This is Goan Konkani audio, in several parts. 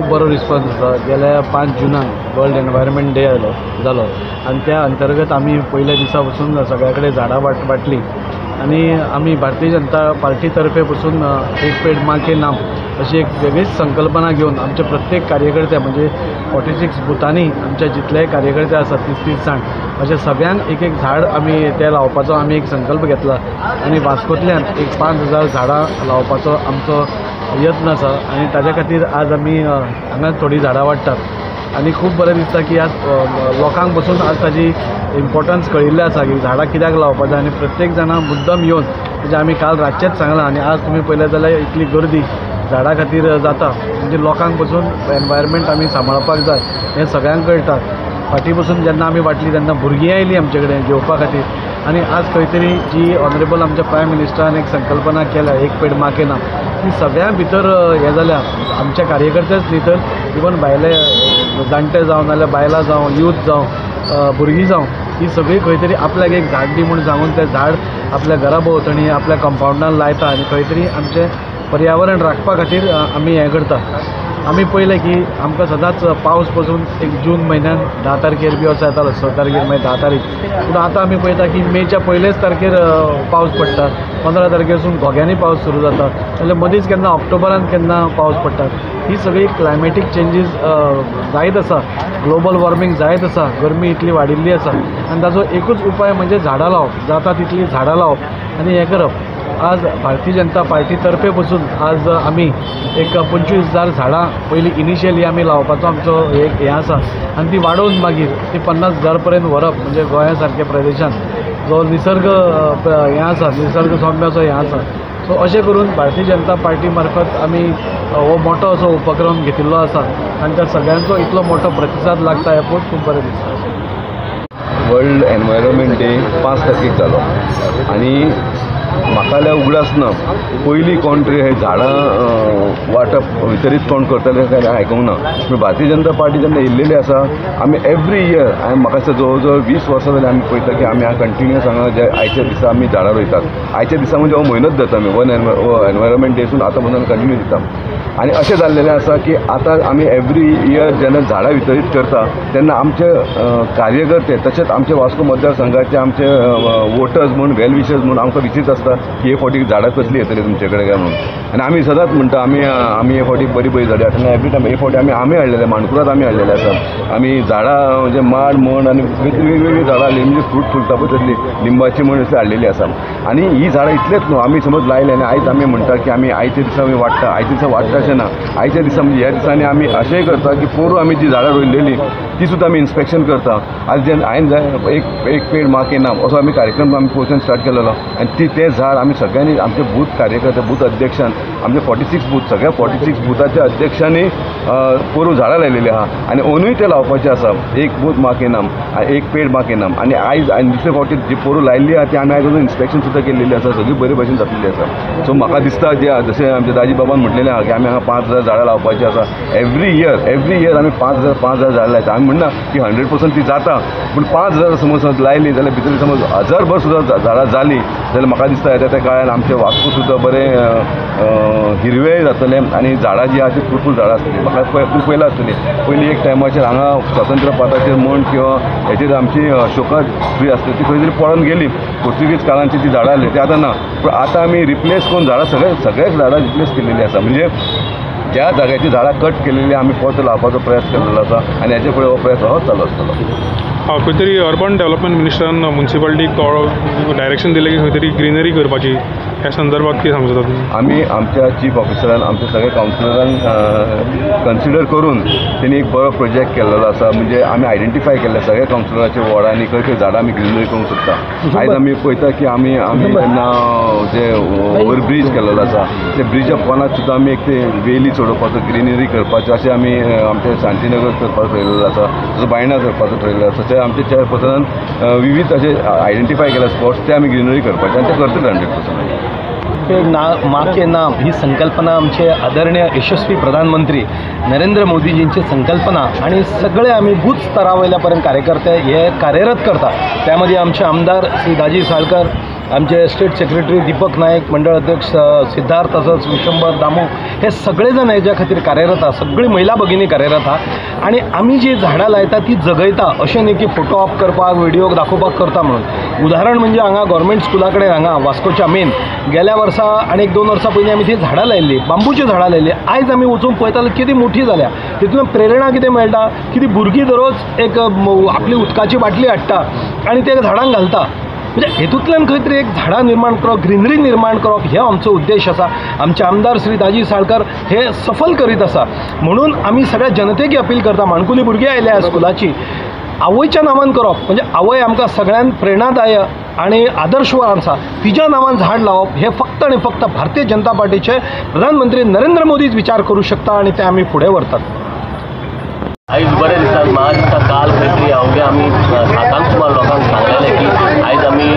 खूब बरो रिस्पॉन्स आसा. गेल्या 5 जूनाक वर्ल्ड एनवायरमेंट डे जालो आनी त्या अंतर्गत आमी पयल्या दिसा पसून सगळ्या कडेन झाडां वांटली आनी आमी भारतीय जनता पार्टी तर्फे पसून एक पेड माँ के नाम अशी एक वेगळीच संकल्पना घेवन आमचे प्रत्येक कार्यकर्ते म्हणजे 46 बुथांनी आमचे जितलेय कार्यकर्ते आसात 30-30 जाण अशे सगळ्यांक एक एक झाड आमी ते लावपाचो आमी एक संकल्प घेतला आनी वास्कोंतल्यान एक 5,000 झाडां लावपाचो आमचो यत्न आसा आनी ताज्या खातीर आज आमी हांगा थोडीं झाडां वाडटात आनी खूब बरें दिसता की आज लोकांक पसून आज ताजी इम्पॉर्टन्स कळिल्लें आसा की झाडां कित्याक लावपाक जाय आनी प्रत्येक जाणा मुद्दम येवन म्हणजे आमी काल रातचेंच सांगलां आनी आज तुमी पळयलें जाल्यार इतली गर्दी झाडां खातीर जाता म्हणजे लोकांक पसून एनवायरमेंट आमी सांबाळपाक जाय हें सगळ्यांक कळटा. फाटीं पसून जेन्ना आमी वांटली तेन्ना भुरगीं आयलीं आमचे कडेन घेवपा खातीर आनी आज खंय तरी जी ऑनरेबल आमच्या प्रायम मिनिस्टरान एक संकल्पना केल्या एक पेड माँ के नाम ती सगळ्यां भितर हें जाल्या. आमच्या कार्यकर्तेच न्ही तर इवन भायले जाणटे जावं नाजाल्यार बायलां जावं, यूथ जावं, भुरगीं जावं, ही सगळीं खंय तरी आपल्याक एक झाड दी म्हूण सांगून तें झाड आपल्या घरा भोंवतणी आपल्या कंपावंडान लायता आनी खंय तरी आमचें पर्यावरण राखपा खातीर आमी हें करता. आमी पळयलें की आमकां सदांच पावस पसून एक जून म्हयन्यान 10 तारखेर बी असो येतालो, 6 तारखेर मागीर 10 तारीख, पूण आतां आमी पळयता की मेच्या पयलेच तारखेर पावस पडटा, 15 तारखेरसून घोग्यांनी पावस सुरू जाता, जाल्यार मदींच केन्ना ऑक्टोबरान केन्ना पावस पडटा. ही सगळी क्लायमेटीक चेंजीस जायत आसा, ग्लोबल वॉर्मींग जायत आसा, गरमी इतली वाडिल्ली आसा आनी ताजो एकूच उपाय म्हणजे झाडां लावप, जाता तितलीं झाडां लावप आनी हें करप. आज भारतीय जनता पार्टी तर्फे पसून आज आमी एक 25,000 झाडां पयलीं इनिशियली आमी लावपाचो आमचो एक हें आसा आनी ती वाडोवन मागीर ती 50,000 पर्यंत व्हरप म्हणजे गोंया सारक्या प्रदेशांत जो निसर्ग हें आसा, निसर्ग सौम्याचो हें आसा, सो अशें करून भारतीय जनता पार्टी मार्फत आमी हो मोठो असो उपक्रम घेतिल्लो आसा आनी त्या सगळ्यांचो इतलो मोठो प्रतिसाद लागता हें पळोवन खूब बरें दिसता. वर्ल्ड एनवायरमेंट डे 5 तारखेक जालो आनी म्हाका जाल्यार उगडास ना पयलीं कोण तरी हे झाडां वांटप वितरीत कोण करतले काय आयकूंक ना, पूण भारतीय जनता पार्टी जेन्ना येयल्लेली आसा आमी एवरी इयर, हांवें म्हाका दिसता जवळ जवळ 20 वर्सां जालीं आमी पळयता की आमी हांगा कंटिन्युअस हांगा जे आयच्या दिसा आमी झाडां रोयतात. आयच्या दिसा म्हणजे हो म्हयनोच धरता आमी, वन एनवायरमेंट डेसून आतां पसून कंटिन्यू दिता आनी अशें जाल्लेलें आसा की आतां आमी एवरी इयर जेन्ना झाडां वितरीत करता तेन्ना आमचे कार्यकर्ते तशेंच आमचे वास्को मतदारसंघाचे आमचे वोटर्स म्हूण वेल विशर्स म्हूण आमकां विचरीत आसता की हे फावटी झाडां कसलीं येतलीं तुमचे कडेन काय म्हणून. आनी आमी सदांच म्हणटा आमी आमी हे फावटी बरी बरी झाडां हाडटा. एवरी टायम हे फावटी आमी आमी हाडलेले, माणकुरात आमी हाडलेले आसा. आमी झाडां म्हणजे माड म्हण आनी वेगवेगळीं झाडां हाडली म्हणजे फ्रूट फुलता पळय तसली लिंबाची म्हण अशी हाडलेली आसा. आनी ही झाडां इतलेच न्हू आमी समज लायले आनी आयज आमी म्हणटा की आमी आयच्या दिसा आमी वाडटा, आयच्या दिसा वाडटा अशें ना. आयच्या दिसा म्हणजे ह्या दिसांनी आमी अशेंय करता की पोरूं आमी जी झाडां रोयलेली ती सुद्दां आमी इन्स्पेक्शन करता. आज जेन्ना हांवें एक पेड माँ के नाम असो आमी कार्यक्रम आमी पोर्शन स्टार्ट केलेलो आनी ती तें झाड आमी सगळ्यांनी आमचे बूथ कार्यकर्ते, बूथ अध्यक्षान आमचे 46 बूथ, सगळ्या 46 बुथाच्या अध्यक्षांनी पोरूं झाडां लायलेली आहा आनी अंदूय तें लावपाचें आसा. एक बूथ माँ के नाम, एक पेड माँ के नाम. आनी आयज आनी दुसरे फावटी जी पोरूं लायिल्ली आहा ती आमी आयज अजून इन्स्पेक्शन सुद्दां केल्लेली आसा, सगळी बरे भशेन जातलेली आसा. सो म्हाका दिसता जे जशें आमच्या दाजी बाबान म्हटलेलें आहा की आमी हांगा 5,000 झाडां लावपाचीं आसा. एवरी इयर आमी 5,000 झाडां लायता. आमी म्हणना की 100% ती जाता, पूण 5,000 समज लायली जाल्यार भितर समज 1,000 सुद्दां झाडां जालीं जाल्यार म्हाका दिसता येता त्या काळान आमचें वास्को सुद्दां बरें हिरवें जातलें आनी झाडां जीं आहा तीं फ्रुटफूल झाडां आसतलीं. म्हाका तूं पळयलां आसतलीं पयलीं एक टायमाचेर हांगा स्वातंत्र्य पाताचेर म्हण किंवा हेचेर आमची अशोका ट्री आसली ती खंय तरी पडोन गेली, पोर्तुगीज काळांची ती झाडां आसली ती आतां ना. पूण आतां आमी रिप्लेस करून झाडां सगळेच झाडां रिप्लेस केलेली आसा. म्हणजे ज्या जाग्याची झाडां कट केलेली आमी परत लावपाचो प्रयास केलेलो आसा आनी हेचे फुडें हो प्रयास हो चालू आसतलो. खंय तरी अर्बन डेव्हलपमेंट मिनिस्टरान म्युनिसिपालिटीक डायरेक्शन दिलें की खंय तरी ग्रिनरी करपाची, ह्या संदर्भात कितें सांगता तुमी? आमी आमच्या चीफ ऑफिसरान, आमच्या सगळ्या कावन्सिलरान कन्सिडर करून तेणी एक बरो प्रोजेक्ट केल्लो आसा. म्हणजे आमी आयडेंटिफाय केल्ले सगळ्या कावन्सिलराच्या वॉर्डांनी खंय खंय झाडां आमी ग्रिनरी करूंक शकता. आयज आमी पळयता की आमी आमी जेन्ना जे ओवर ब्रीज केल्लो आसा ते ब्रिजा पोनाक सुद्दां आमी एक ते वेली चडोवपाचो, ग्रिनरी करपाचो अशें आमी आमच्या शांतीनगर करपाचो ठरयलेलो आसा, तसो बायणा करपाचो ठरयलेलो आसा. तशें आमच्या चेअरपर्सनान विविध अशे आयडेंटिफाय केले स्पॉट्स ते आमी ग्रिनरी करपाचे आनी ते करतले 100%. ना माँ के नाम ही संकल्पना आमचे आदरणीय यशस्वी प्रधानमंत्री नरेंद्र मोदीजींची संकल्पना आणि सगळे आम्ही बूथ स्तरावयल्या पर्यंत कार्यकर्ते हे कार्यरत करतात. त्यामध्ये आमचे आमदार श्री दाजी साळकर, आमचे स्टेट सेक्रेटरी दीपक नायक, मंडळ अध्यक्ष सिद्धार्थ तसंच विशंबर दामू हे सगळे जाण हेज्या खातीर कार्यरत आहा. सगळी महिला भगिनी कार्यरत आहा आनी आमी जी झाडां लायता ती जगयता, अशें न्ही की फोटो ऑप करपाक, व्हिडिओ दाखोवपाक करता म्हणून. उदाहरण म्हणजे हांगा गव्हर्मेंट स्कुला कडेन हांगा वास्कोच्या मेन गेल्या वर्सा आनी 1-2 वर्सां पयलीं आमी ती झाडां लायिल्ली, बांबूची झाडां लायिल्ली. आयज आमी वचून पळयता जाल्यार कितें मोठी जाल्या. तितून प्रेरणा कितें मेळटा की ती भुरगीं दररोज एक आपली उदकाची बाटली हाडटा आनी ते झाडांक घालता. म्हणजे हेतूंतल्यान खंय तरी एक झाडां निर्माण करप, ग्रिनरी निर्माण करप हे आमचो उद्देश आसा. आमचे आमदार श्री दाजी साळकर हे सफल करीत आसा. म्हणून आमी सगळ्या जनतेक अपील करता, माणकुली भुरगीं आयल्या स्कुलाची, आवयच्या नांवान करप म्हणजे आवय आमकां सगळ्यांक प्रेरणादाय आनी आदर्शवान आसा, तिच्या नांवान झाड लावप हे फक्त आनी फक्त भारतीय जनता पार्टीचे प्रधानमंत्री नरेंद्र मोदीच विचार करूं शकता आनी ते आमी फुडें व्हरतात. आयज बरें दिसता. म्हाका दिसता काल खंय तरी अवघ्या आमी 7 सुमार लोकांक सांगलेलें की आयज आमी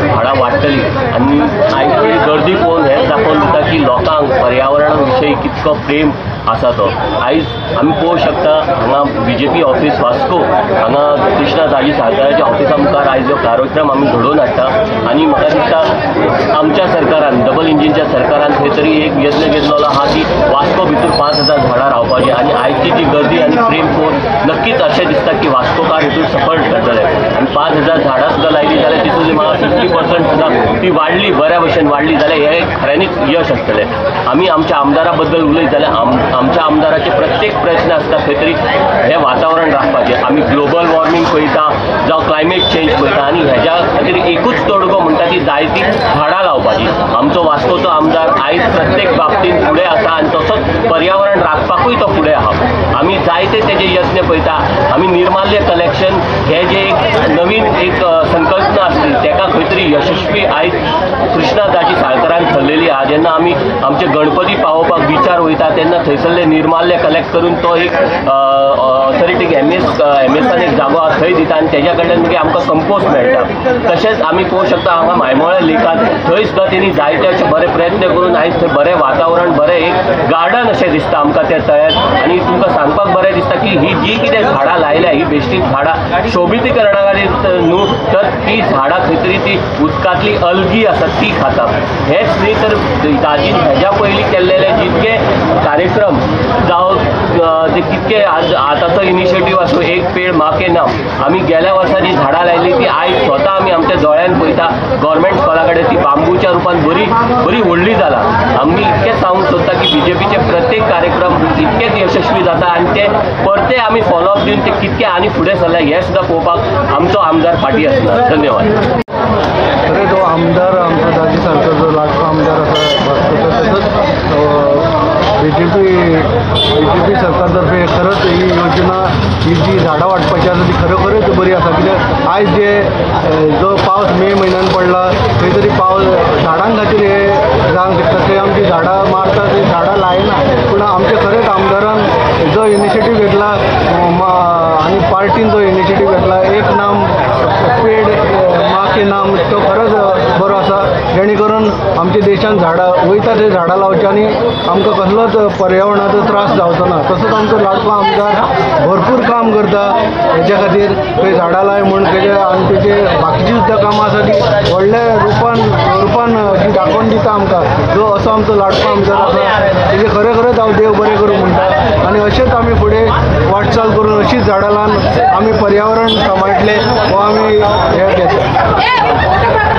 झाडां वाडटलीं आनी आयज ती गर्दी पळोवन हें दाखोवन दिता की लोकांक पर्यावरणा विशयी कितको प्रेम आसा तो. आयज आमी पळोवंक शकता हांगा बीजेपी ऑफिस वास्को हांगा कृष्णा दाजी साळकाराच्या ऑफिसा मुखार आयज हो कार्यक्रम आमी घडोवन हाडटा आनी म्हाका दिसता आमच्या सरकारान, डबल इंजिनच्या सरकारान खंय तरी एक यत्न घेतलेलो आहा की वास्को भितर 5000 झाडां रावपाची आनी आयची जी गर्दी आनी प्रेम पळोवन नक्कीच अशें दिसता की वास्कोकार हितून सफळ ठरतले आनी 5000 झाडां सुद्दां लायली जाल्यार तितून म्हाका 50% सुद्दां ती वाडली, बऱ्या भशेन वाडली जाल्यार हें खऱ्यांनीच यश आसतलें. आमी आमच्या आमदारा बद्दल उलयत जाल्यार आमच्या आमदाराचे प्रत्येक प्रयत्न आसता खंय तरी हें वातावरण राखपाचें. आमी ग्लोबल वॉर्मींग पळयता जावं क्लायमेट चेंज पळयता आनी हेज्या खातीर एकूच तोडगो म्हणटा ती जायती झाडां लावपाची. आमचो वास्कोचो आमदार आयज प्रत्येक बाबतींत फुडें आसा आनी तसोच पर्यावरण राखपाकूय तो फुडें आहा. आमी जायते तेजे यत्न पळयता. आमी निर्माल्य कलेक्शन हे जे एक नवीन एक संकल्पना आसली तेका खंय तरी यशस्वी आयज कृष्णा दाजी साळकरान थरलेली आहा. जेन्ना आमी आमचे गणपती पावोवपाक विचार वयता तेन्ना थंयसरले निर्माल्य कलेक्ट करून तो एक ऑथॉरिटीक एमएसान एक जागो आहा थंय दिता आनी तेज्या कडल्यान मागीर आमकां कंपोस्ट मेळटा. तशेंच आमी पळोवंक शकता हांगा मायमोळ्या लेकान थंय सुद्दां तेणी जायते अशे बरे प्रयत्न करून आयज थंय बरें वातावरण, बरें एक गार्डन अशें दिसता आमकां त्या तळ्यात. आनी तुमकां सांगपाक बरें दिसता की ही जी कितें झाडां लायल्या ही बेश्टीच झाडां शोबितीकरणा खातीर न्हू, तर ती झाडां खंय तरी ती उदकांतली अलगी आसा ती खाता. हेंच न्ही तर दाजीन हेज्या पयलीं केल्लेले जितके कार्यक्रम जावं ते कितके आतांचो इनिशिएटीव आसूं, एक पेड माँ के नाम, आमी गेल्या वर्सा जी झाडां लायली ती आयज स्वता आमी आमच्या दोळ्यान पळयता. गव्हर्मेंट स्कॉला कडेन ती बांबूच्या रुपान बरी बरी व्हडली जाला. आमी इतकेंच सांगूंक सोदता की बीजेपीचे प्रत्येक कार्यक्रम इतकेच यशस्वी जाता आनी ते परते आमी फॉलोअप दिवन ते कितके आनी फुडें सरले हें सुद्दां पळोवपाक आमचो आमदार फाटीं आसना. धन्यवाद. खरें तो आमदार आमचो दाजी साळकर जो लाडको आमदार आसा वास्कोचो, तसोच बीजेपी सरकार तर्फे खरंच ही योजना ही जी झाडां वांटपाची आसा ती खरोखरच बरी आसा. कित्याक आयज जे जो पावस मे म्हयन्यान पडला थंय तरी पावस झाडां खातीर हे जावंक शकता. थंय आमची झाडां मारता, थंय झाडां लायना, पूण आमचे खरेंच आमदारान जो इनिशिएटीव घेतला आनी पार्टीन जो इनिशिएटीव घेतला एक नाम पेड माँ के नाम, तो खरोच बरो आसा, जेणे करून आमच्या देशान झाडां वयता थंय झाडां लावची आनी आमकां कसलोच पर्यावरणाचो त्रास जावचो ना. तसोच आमचो लाडको आमदार भरपूर काम करता हेच्या खातीर, थंय झाडां लाय म्हूण तेजे आनी तेजे बाकीची सुद्दां कामां आसा ती व्हडल्या रुपान जी दाखोवन दिता आमकां. जो असो आमचो लाडको आमदार आसा तेजे खरें खरेंच हांव देव बरें करूं म्हणटा आनी अशेंच आमी फुडें वाटचाल करून अशीच झाडां लावन आमी पर्यावरण सांबाळटले हो आमी हें घेता.